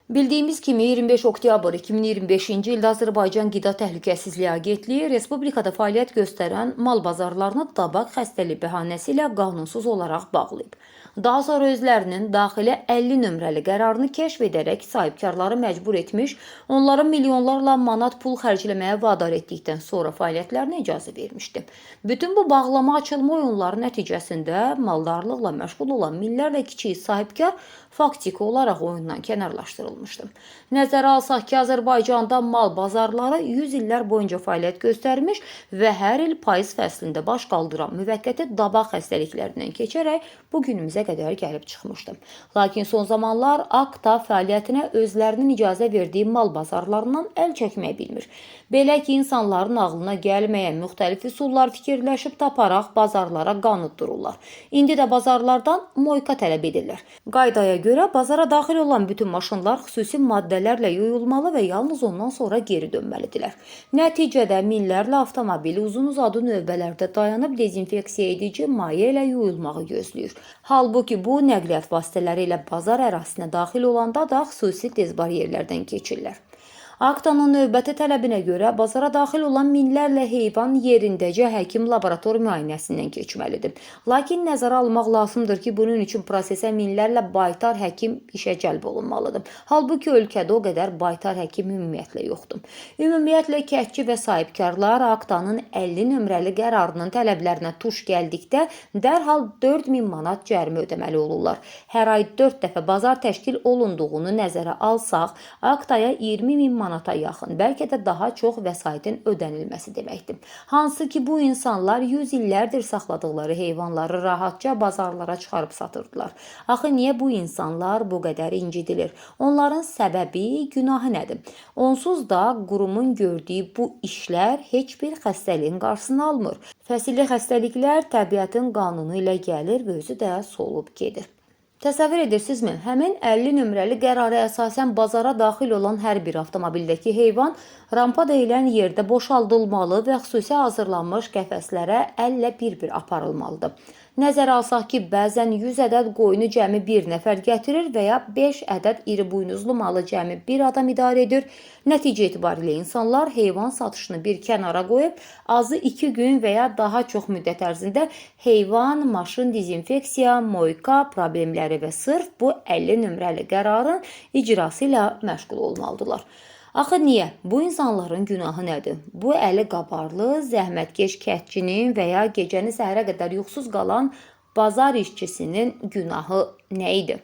Bildiyimiz kimi 25 oktyabr 2025-ci ildə Azərbaycan Qida Təhlükəsizliyi Agentliyi respublikada fəaliyyət göstərən mal bazarlarını dabaq xəstəliyi bəhanəsi ilə qanunsuz olaraq bağlayıb. Daha sonra özlərinin daxili 50 nömrəli qərarını kəşf edərək sahibkarları məcbur etmiş, onları milyonlarla manat pul xərcləməyə vadar etdikdən sonra fəaliyyətlərinə icazə vermişdi. Bütün bu bağlama açılma oyunları nəticəsində maldarlıqla məşğul olan minlərlə kiçik sahibkar faktiki olaraq oyundan kənarlaşdırılmışdı. Nəzərə alsaq ki, Azərbaycanda mal bazarları 100 illər boyunca fəaliyyət göstərmiş və hər il payız fəslində baş qaldıran müvəqqəti dabaq xəstəliklərindən keçərək bu günümüzə qədər gəlib çıxmışdı. Lakin son zamanlar AKTA fəaliyyətinə özlərinin icazə verdiyi mal bazarlarından əl çəkməyi bilmir. Belə ki, insanların ağlına gəlməyən müxtəlif üsullar fikirləşib taparaq bazarlara qan uddururlar. İndi də bazarlardan moyka tələb edirlər. Qaydaya görə bazara daxil olan bütün maşınlar xüsusi maddələrlə yuyulmalı və yalnız ondan sonra geri dönməlidirlər. Nəticədə minlərlə avtomobil uzun-uzadı növbələrdə dayanıb dezinfeksiya edici maye ilə yuyulmağı gözləyir. Halbuki bu nəqliyyat vasitələri ilə bazar ərazisinə daxil olanda da xüsusi dezbariyerlərdən keçirlər. Aktanın növbəti tələbinə görə bazara daxil olan minlərlə heyvan yerindəcə həkim laborator müayinəsindən keçməlidir. Lakin nəzərə almaq lazımdır ki, bunun üçün prosesə minlərlə baytar həkim işə cəlb olunmalıdır. Halbuki ölkədə o qədər baytar həkim ümumiyyətlə yoxdur. Ümumiyyətlə kətçi və sahibkarlar Aktanın 50 nömrəli qərarının tələblərinə tuş gəldikdə dərhal 4000 manat cərimə ödəməli olurlar. Hər ay 4 dəfə bazar təşkil olunduğunu nəzərə alsaq, Aktaya 20 min manata yaxın, bəlkə də daha çox vəsaitin ödənilməsi deməkdir. Hansı ki, bu insanlar 100 illərdir saxladıqları heyvanları rahatca bazarlara çıxarıb satırdılar. Axı niyə bu insanlar bu qədər incidilir? Onların səbəbi, günahı nədir? Onsuz da qurumun gördüyü bu işlər heç bir xəstəliyin qarşısını almır. Fəsilli xəstəliklər təbiətin qanunu ilə gəlir və özü də solub gedir. Təsəvvür edirsinizmi? Həmin 50 nömrəli qərara əsasən bazara daxil olan hər bir avtomobildəki heyvan rampa deyilən yerdə boşaldılmalı və xüsusi hazırlanmış qəfəslərə əllə bir-bir aparılmalıdır. Nəzərə alsaq ki, bəzən 100 ədəd qoyunu cəmi bir nəfər gətirir və ya 5 ədəd iri buynuzlu malı cəmi bir adam idarə edir. Nəticə etibarilə insanlar heyvan satışını bir kənara qoyub azı 2 gün və ya daha çox müddət ərzində heyvan, maşın dezinfeksiya, moyka problemləri və sırf bu 50 nömrəli qərarın icrası ilə məşğul olmalıdırlar. Axı niyə? Bu insanların günahı nədir? Bu əli qabarlı, zəhmətkeş kətçinin və ya gecəni səhərə qədər yuxusuz qalan bazar işçisinin günahı nə idi?